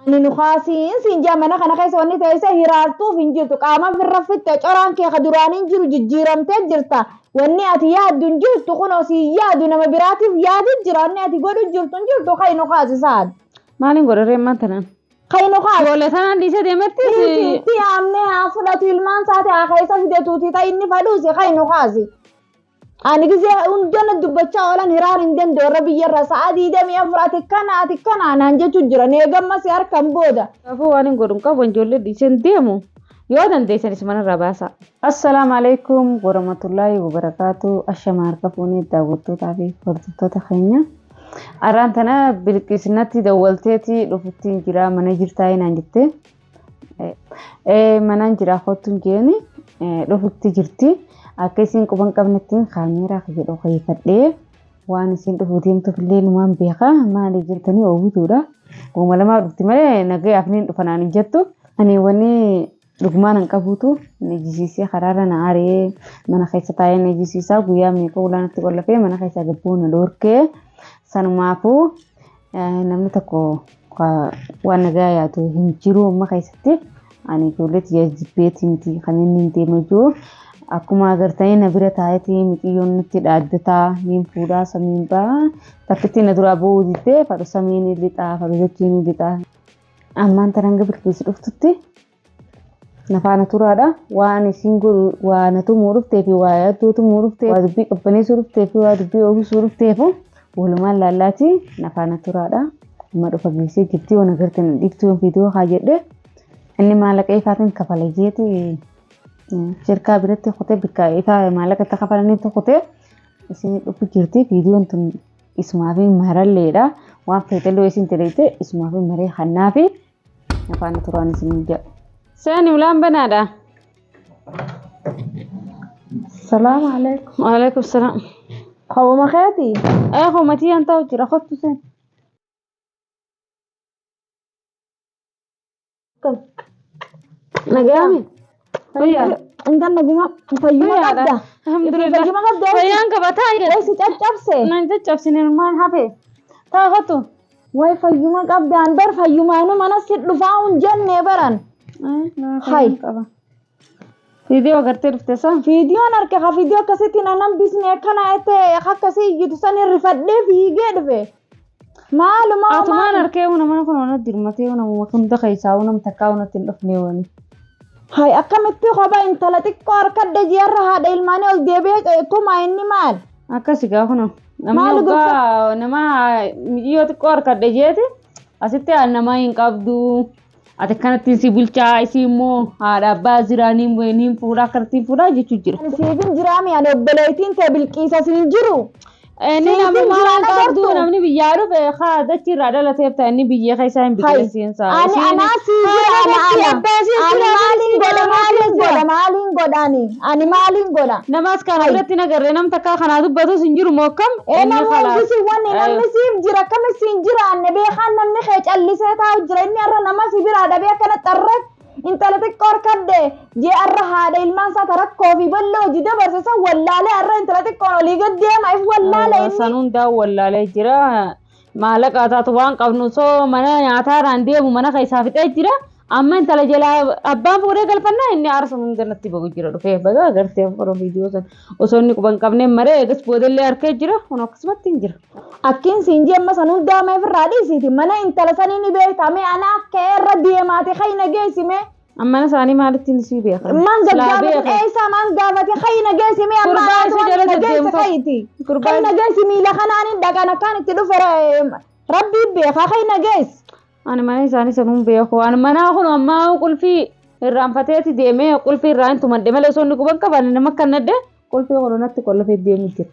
Ani nu kaasiin siin jaa mana kana keessa wanni teessee hiraartuuf hin jirtu. Qaama firra fitte coraan kee ka duraan hin jiru jijjiiramtee jirta. Wanni ati yaaddu hin jirtu kunoo siin yaadu nama biraatiif yaadu jira. Wanni ati godhu jirtu hin jirtu kai nu kaasi sa'aad. Maaliin godha ree ammaan tanaan? Kai nu kaasi. Ijoollee tanaan dhiisee deemettis. Itti yaamnee haa fudhatu ilmaan isaati haa keessa fidetuuti ta inni fadhuusi kai nu kaasi. Ani gisee hundana dubbachaa oolan hiraar hin danda'u irra biyyarra sa'a 24 ati kana ati kana naan jechuu jira neegamma si harkan booda. Kanaafuu waan hin godhu hin qabu ijoollee dhiiseen deemu yoo dandeessanis manarraa baasaa. Assalaamu alaikum warahmatullaahi wabarakaatu. Ashama harka fuunee daawwattootaa fi hordoftoota keenya. Arraan tana Bilqiisnatti dawwalteeti dhufuttiin jira mana jirtaa naan jettee. Manaan jira kottuun jeeni dhufutti jirti. Akka isiin quba hin qabnettiin kaameeraa kiyya dhokeeffadhee waan isiin dhufuu deemtuuf illee numaan beeka. Maaliif jettanii oowwituudha. Uuma lamaa dhufti malee nagayaaf niin dhufa naan hin jettu. Ani wanni dhugumaan hin qabuutu na ejjisiisee karaarra na ari'ee mana keessa taa'ee na ejjisiisaa guyyaa meeqa ulaa natti qollafee mana keessaa gabbuu na dhoorkee sanumaafuu namni tokko waan nagaa yaadu hin jiru amma keessatti ani ijoollee tiyya jibbeetii miti kan inni hin deema jiru akkuma agartanii na bira taa'eeti mixiyyoon natti dhaaddataa niin fuudhaa samiin ba'a takkitti na duraa bu'uu diddee fadhu samiin lixaa fadhu jechiin lixaa ammaan tan hanga bilqiisi dhuftutti na faana turaadha. Waan isiin godhu waa na tumuu dhuftee fi waa yaaddoo tumuu dhuftee waa dubbii qabbaneessuu dhuftee fi waa dubbii oofisuu dhufteefu walumaan laallaati na faana turaadha. Amma dhufa geessee jirti waan agartan dhiiftuu yoon viidiyoo haa jedhe inni maallaqa ifaatiin kafala jeeti shirkaa biratti kutee bikka ifaa maallaqa itti kafalanitti kutee isin dhufu jirti viidiyoon tun isumaa fi maralleedha waan feeteloo isin teleete isumaa fi maree hannaafi Afaan turaan isin jedha. Seeni ulaan banaadha. Salaamu alaikum. Waalaikum salaam. Hawwama keeti. Ee komatii an ta'u jira kottu seen. Nagayaami. Fayyaa. Intan naguma fayyuma Fayyaadha. qabda. Alhamdulillah. Fayyuma qabda. Fayyaan qaba taa'e. Way si caccabse. Nan caccabsine maal hafe. Taa kottu. Way fayyuma qabda an bar fayyumaanu mana si dhufaa hin jenne baran. Hay. Qaba. Viidiyoo agartee dhufte saa? Fiidiyoon arke ka fiidiyoo akkasitti na nan bisne akkana ta'e akkasii iyyitu san rifadhee fiigee dhufe. Maaluma Atumaan arkee una mana kun ona dirmatee una hunda keessaa una takkaa unatti hin dhufne wani. Hay akkamitti kophaa intala xiqqoo harkadhe ji'arra haadha ilmaanii ol deebi'ee tumaa inni maal? Akkasi gaa kuno. Namni Maal hoggaa nama mijiyyoo xiqqoo harkadhe jeeti asitti nama hin qabdu. Ati akkanattiin si bulchaa isii immoo haadha abbaa jiraa niin fuudhaa akkanattiin fuudhaa jechuu jira. Ani siifin jiraami ani obboleettiin tee bilqiisa siin jiru. Inni Siifin namummaa jiraa hin qabdu agartu. namni biyyaa dhufe haa dachii irraa dhalateef ta'e inni biyya keessaa hin Hay. biqile seensaa. Ani anaa sii jira Haadha ana dachii ana. abbaa sii Ani jira maaliin godha maaliin godha maaliin godha ani ani maaliin godha. Namaas kana Hay. biratti nagarree nam takkaa kanaa dubbatus hin jiru moo akkam? Ee Inni namni khalaas. si wanni namni siif jira akkami siin jiraanne beekaan namni kee callisee taa'u jira inni har'a nama si biraa dhabee akkana xarraq intala xiqqoo harkadde jee har'a haadha ilmaan isaa rakkoo fi bal'oo hojii dabarse san wallaalee har'a intala xiqqoon olii gad deema if wallaale inni. San hundaa wallaalee jira. Maallaqa taatu waan qabnu osoo mana nyaataarraan deemu mana keessaa fixee jira. Amma intala jalaa abbaan fuudhee galfannaa inni aarsa hunda natti bahu jira dhufee baga agartee afur viidiyoo san osoo inni quba hin qabne maree eegas boodallee harkee jira kun akkasumatti hin jira. Akkiin siin jee amma san hundaa mee ofirraa dhiisiiti mana intala sanii ni beektaa mee ana akka irra deemaati kayna geessi mee. Amma mana isaanii maalittiin isii beekan? Man Silaa gaggaafatin beekan. eessaa man gaafate kayna geessi mee amma Gurbaa anaatu isa jala waan na geesse deddeemtu. kayti. Gurbaa Kayna geessi miila kanaan hin dhaqan akkaan itti dhufe rabbii beekaa kayna geessi. Ani mana isaanii sanuun beeku. Ani mana kun ammaa qulfii irraanfateeti deemee qulfii irraa hin tumadhe malee osoo inni quban qaban nama kan nadde qulfii kun natti qollofee deemu jira.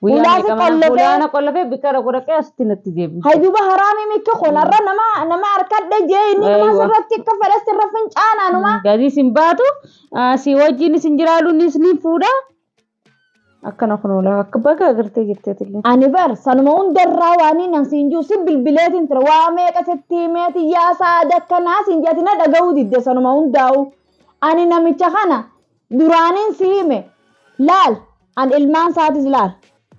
Guyyaa Ulaasi meeqa mana qollofee? ulaana qollofee bikka dhaqu dhaqee asitti natti deebi'u. Hay duuba haraami mikki kun har'a nama nama harkadhe jee inni numa Aywa. sirratti akka fedhe sirra fincaanaa numa. Gadi isin baatu si wajjin isin jiraadhu innis ni fuudha. Akkana kun oolaa akka baga agartee jirteetillee. Ani bar sanuma hundarraa waan inni siin jiru si bilbileetiin ture waa meeqa sitti himeeti yaa saada akkanaa siin jeeti na dhaga'uu didde sanuma hundaa'u. Ani namicha kana duraaniin si hime laal an ilmaan isaatis laal.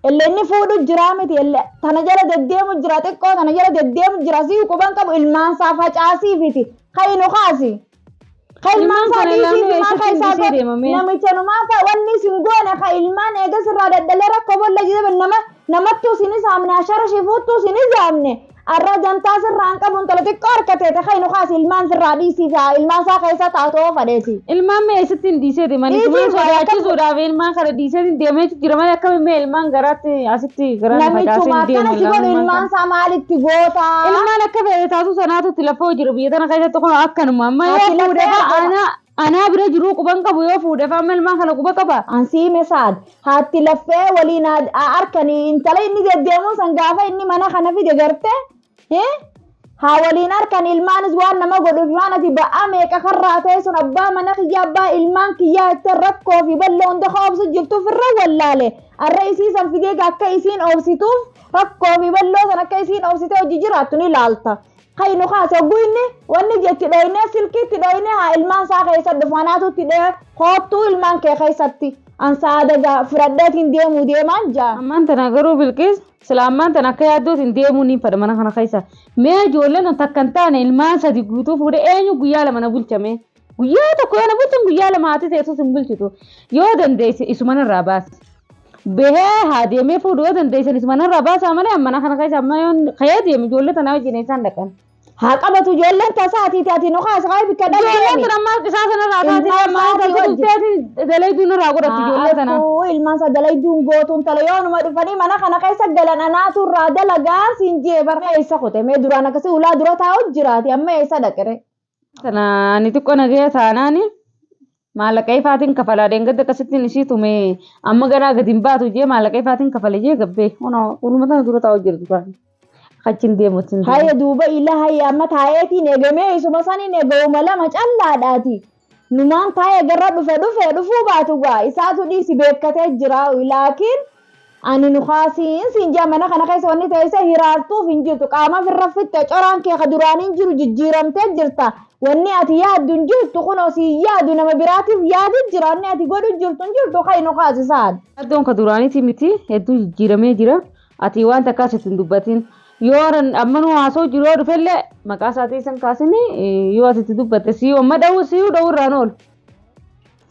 Illee inni fuudhu jiraa miti illee tana jala deddeemu jira xiqqoo tana jala deddeemu jira sii quban qabu ilmaan isaa facaasiifiti. Kayinu kaasi. Ka ilmaan Ilmaan isaa kana dhiisiif lammii ilmaan eessatti keessaa dhiisee godhe deemame? Namicha numaa fa'a wanni isin goone ka ilmaan eegas irraa daddalee rakkoo bolla jedhame nama namattuu isin isaamne ashara shifuuttuu isin isaamne arra jantaa sirraa hin qabu intala xiqqoo harkateete kayinu kaasi ilmaan sirraa dhiisiif haa ilmaan isaa keessa taatoo fadheesi. Ilmaan mee eessatti hin dhiisee deeman? Dhiisii Ilmaan fa'a akkam sodaachisuudhaaf ilmaan kana dhiisee hin deemee jira malee akkami mee ilmaan garaatti asitti garaan facaasee Namichuma hin deemu akkana si godhu ilmaan ilmaan kana. isaa maalitti goota? Ilmaan akka fedhe taatu sanaatu itti lafoo jiru biyya tana keessatti kun akkanuma amma yoo Ati fuudhe lafee fa'a qaba. anaa anaa bira jiruu quban qabu yoo fuudhe fa'a amma ilmaan kana quba qaba. Ansiime saad haatti laffee waliin harkanii intala inni deddeemuu san gaafa inni mana kana fide garte haa waliin harkan ilmaanis waan nama godhuuf waan ati ba'aa meeqa karraa ta'e sun abbaa mana kiyyaa abbaa ilmaan kiyyaa itti rakkoo fi bal'oo hunda obsu jirtuuf irra wallaale arra isii san fidee akka isiin obsituuf rakkoo fi bal'oo san akka isiin obsitee hojii jiraattu ni laalta. Kaynu kaase hogguu inni wanni jetti dhoyinee silkiitti dhoyinee haa ilmaan isaa keessa dhufu anaatu itti dhoye koottuu ilmaan kee keessatti ansaada fudhadheetiin deemuu deemaan jaa. Ammaan tana garuu Bilqiis sila ammaan tana akka yaaddootiin deemuu ni fedha mana kana keessa. Mee ijoolleen takka hin taane ilmaan sadi guutuu fuudhee eenyu guyyaa lama na bulchame? Guyyaa tokko yoo na bulchan guyyaa lama haati teessus hin bulchitu. Yoo dandeesse isuma narraa baasi. Bahee haa deemee fuudhu yoo dandeessan isuma narraa baasaa malee mana kana keessa amma yoo ka'ee deeme ijoollee tanaa wajjin isaan dhaqan. Haa qabatu ijoolleen tasaatiiti ati nu kaas haa bikka Ijoolleen dhabdeemi. tun amma isaa sanarraa taatee Ilmaan amma isaatii galtee wajjin. dhufteeti dalayduu narraa godhatti ijoollee tana. Akkuu ilmaan isaa dalayduun gootuun tala yoonuma dhufanii mana kana keessa galan anaatu irraa dalagaa siin jee barra eessa kute mee duraan akkasii ulaa dura taa'u jiraati amma eessa dhaqire. Tana ani xiqqoo nagaya taanaani maallaqa ifaatiin kafalaa dheengadda akkasittiin ishii tume amma ganaa gadi hin baatu jee maallaqa ifaatiin kafale jee gabbee kunuma tana dura taa'u jirtu taane achiin deemu achiin deemu. Haya duuba ila haya amma taa'eetiin eegamee isuma saniin eegawuma lama callaadhaati. Numaan taa'ee garra dhufe dhufe dhufuu baatu gaa isaatu dhiisi beekkatee jira laakiin ani nu kaasiin siin jaa mana kana keessa wanni teessee hiraartuuf hin jirtu qaama firra fitte coraan kee ka duraan hin jiru jijjiiramtee jirta wanni ati yaaddu hin jirtu kun osii yaadu nama biraatiif yaadu jira wanni ati godhu jirtu hin jirtu kai nu kaasisaad. Iddoon ka duraaniiti miti hedduu jijjiiramee jira ati waan takka asitti hin dubbatin yoo amma nu haasoo jiru yoo dhufellee maqaa isaatii san kaasini yoo asitti dubbatte sii amma dha'u sii dha'u irraan oolu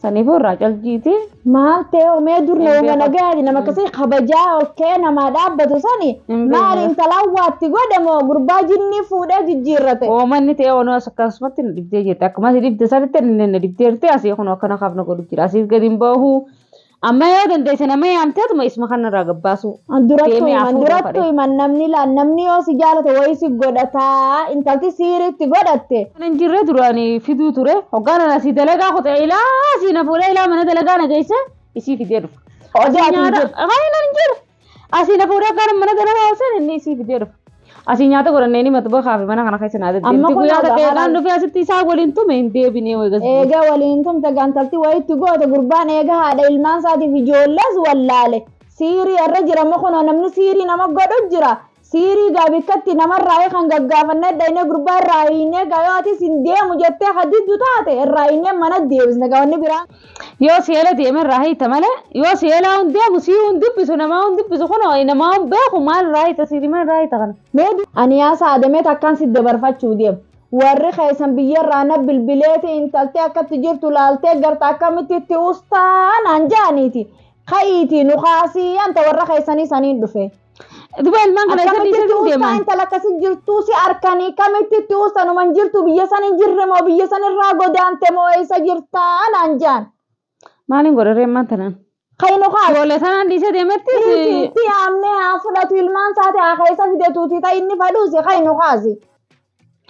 saniifuu irraa caljiiti. Maal ta'e mee dur Hin nama beeku. nagaati nama akkasii kabajaa ol kee namaa dhaabbatu sani Hin maal beeku. intalaan waatti godhe moo gurbaa jinnii fuudhee jijjiirrate. Oomanni ta'e onoo as akkasumatti na dhibdee jirti. Akkuma asii dhibde sanitti illee na dhibdee jirti. Asii kun akkana kaaf na godhu jira. Asii gadi hin bahu. Amma yoo dandeesse nama yaamteetuma isuma kanarraa gabbaasu. Durattuu Deemee himan hafuuruu durattuu fedhe. himan namni laan namni yoo si jaalate wayii si godhataa intalti siiriitti godhatte. Kan hin jirre duraan fiduu ture. Hoggaan ana asii dalagaa kute ilaa asii na fuudhee ilaa mana dalagaa na geesse isii fidee dhufa. Oduu ati hin jirtu. Afaan hin jiru. Asii na fuudhee gara mana dalagaa hoosan inni isii fidee dhufa. Asii nyaata godhannee ni matu bakaa fi mana kana keessa naa Amma deddeemti. kun Guyyaa haga takka eegaan haala dhufee asitti isaa waliin tume hin deebinee wayi gas buute. eega waliin tumte gantalti wayitti goote gurbaan eega haadha ilmaan isaatiif ijoollees wallaale siirii irra jira amma kunoo namni siirii nama godhu jira siirii gaa bikkatti namarraa kan gaggaafannee dhayinee gurbaa irraa hiinee gaa yoo atis hin deemu jettee hadiddu taate irraa hiinee mana deebisne gaa wanni biraan. Yoo seela deeme irraa hiita malee yoo seelaa hin deemu sii hin dubbisu namaa hin dubbisu kunoo namaa hin beeku maal irraa hiita siirii maal irraa hiita kana. Mee ani yaa saadamee takkaan si dabarfachuu deemu. Warri keessan biyyarraa na bilbileeti intaltee akkatti jirtu laaltee garta akkamitti itti ustaa naan jaaniiti. Ka'iiti nu kaasii anta warra keessanii saniin dhufe. Duba ilmaan kana isa Akkamitti dhiisee itti hin ustaa deeman. intala akkasi jirtuu si arkanii kamitti itti ustaa numan jirtu biyya san hin jirre moo biyya san irraa godaante moo eessa jirtaa naan jaan. Maaliin godharee ammaan tanaan? Kai nu kaasi. Ijoollee sanaan dhiisee deemetti Itti itti yaamnee haa fudhatu ilmaan isaati haa keessa fidetuuti ta inni fadhuusi kai nu kaasi.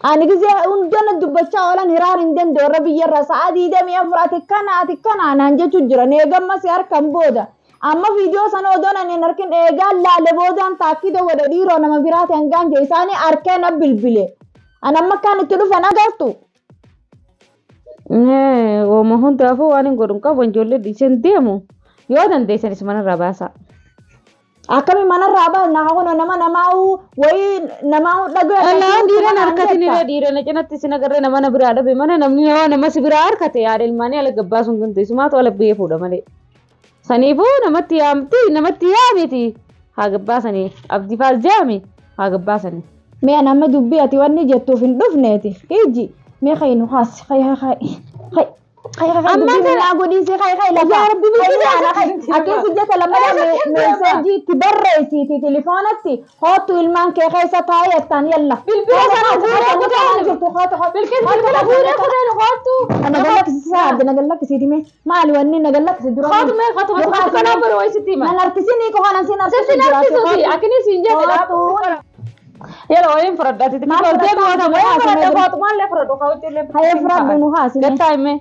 Ani gisee hundana dubbachaa oolan hiraar hin danda'u warra biyyarra sa'a 24 ati kana naan jechuu jira eegamma si harkan booda. Amma viidiyoo sana odoon ani hin harkin eegaan laale boodaan taakkida godhe dhiiroo nama biraati hangaan jee isaanii harkee na bilbile. Ani amma akkaan itti dhufan agartu. Ooma hundaafuu waan hin godhu hin qabu ijoollee dhiisee hin deemu yoo dandeessan isuma narraa baasaa. Akkami manarraa baasna kunoo nama namaa'uu wayii namaa'uu dhaga'u Allaan akkasii dhiiran naan harkatin jetta. irra dhiira na cinatti isin agarree nama na biraa dhabe mana namni yoo nama si biraa harkate yaada ilmaanii ala gabbaasuu hin dandeessu maatu ala biyya fuudha malee. Saniifuu namatti yaamti namatti yaamiti. Haa gabbaasanii abdii faas jaami haa gabbaasanii. Mee nama dubbii ati wanni jettuuf hin dhufneeti. Iji mee kay nu haas kay kay kay kay kay kay dubbii naa godhiisi kay kay lafa. Yaa Rabbi, Kay ana kay ati sijjata lamada meeseejii itti barreessiiti telefoonatti hoottu ilmaan kee keessa taa'ee jettaan yalla. Bilbila sana fuudhee kutaan. Jirtu hootu hootu. Bilqis bilbila fuudhee kutaan hoottu. Nagalakkisiisa adda nagalakkisiiti mee maali wanni nagalakkisi dura. Hoottu mee hoottu hoottu kanaa bari wayisitti hima. Nan harkisinii qofa nan sin harkisu Sitti narkisuuti akini siin jedhe Hoottu. Yala wayin fudhadhaati. Maal Toltee fudhataa? goota wayin fudhadha Maal gootu maallee fudhadhu kaawwachuullee. Hayee fudhadhu nu haasine. Gattaa hime.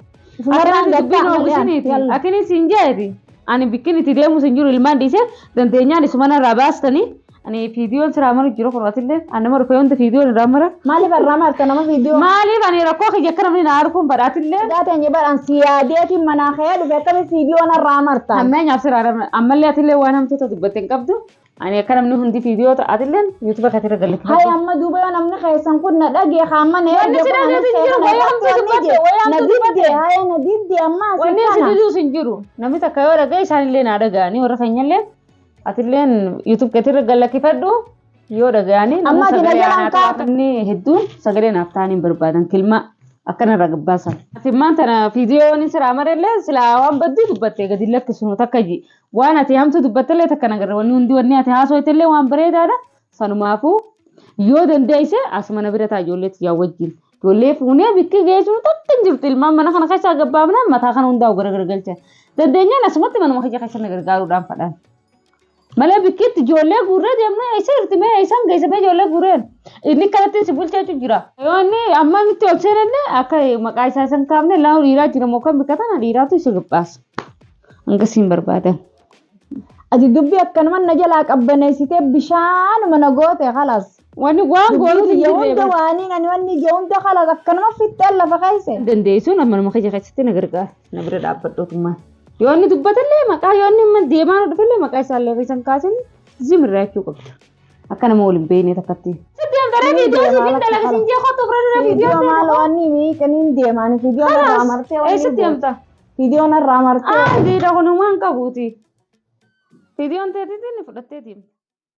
Fumarraan Akkanatti dubbiin gattaa oomishiniiti. yalla. Akini siin jeeti. Ani bikkin itti deemu siin jiru ilmaan dhiisee dandeenyaan isuma narraa baastanii. Ani fiidiyoon siraa maru jiru qoraatillee. Ani nama dhufee hundi fiidiyoon irraa mara. Maaliif irraa marta nama fiidiyoo? Maaliif ani rakkoo kiyya akka namni na arguun badhaatillee. Dhugaatiin jedhan si yaadeetiin manaa ka'ee dhufe akkami fiidiyoon irraa marta? Ammeenyaaf siraa ammallee atillee waan hamtuuta dubbatte hin qabdu. Ani akka namni hundi fiidiyoo ta'atillee yuutuuba katirra galifadhu. Hay amma duuba yoo namni keessan kun na dhagee kaamma na Wanni si dhageetu hin jiru, wayii hamtuu dubbatte, wayii na hamtuu didde dubbatte. haye na didde amma Wanni asin si kana. diduus hin jiru. Namni takka yoo dhagaye isaanillee naa dhaga'anii warra keenyallee atilleen yuutuub keetirra gallakkifadhu yoo dhaga'anii Amma ati na jalaan kaatu. Namni hedduun sagalee naaf ta'anii hin barbaadan kilma akkanarra gabbaasan. Ati tana fiidiyoon siraa marellee silaa waan badduu dubbatte gadi lakkisunu takka ji. Waan ati hamtuu dubbattellee takka nagarra wanni hundi wanni ati haasoftellee waan bareedaadha. Sanumaafuu yoo dandeesse as mana bira taa ijoollee tiyyaa wajjin. Ijoollee fuunee bikki geessuun takka hin jirtu ilmaan mana kana keessaa gabbaafnaan mataa kana hundaa'u gargar galcha. Dandeenyaan asumatti manuma kiyya keessa na gargaaruudhaan fadhaan. Malee bikkiitti ijoollee guurree deemnee eessa jirti mee eessaan geessamee ijoollee guurreen inni kanatti si bulcheetu jira. Yoo inni amma nutti ol seenallee akka maqaa isaa san kaafne lama dhiiraa jira moo kan bikka tana dhiiraatu isa gabbaasa. Hanga siin barbaadan. Ati dubbii akkanuma na jalaa qabbaneessitee bishaanuma na goote khalaas. Wanni waan goonuutu hin Dubbii jirre hunda waaniin ani wanni ija hunda khalaas akkanuma fixxee lafa keesse. Dandeessuun amma kiyya keessatti na gargaara. Na bira dhaabbadhootummaan. Yoo inni dubbatallee maqaa yoo inni amma deemaa dhufellee maqaa isaallee keessan kaasin zimirraa jechuu qabdu. Akka nama waliin beekne takkatti. Sitti daree viidiyoo siif dalaga siin jee kottu bira dura viidiyoo Fiidiyoo maal wanni miiqaniin deemaan fiidiyoon irraa martee wanni Eessatti deemta? Fiidiyoon irraa martee. Ah, dhiira kun waan qabuuti. Viidiyoon teetiitiin fudhattee deemta.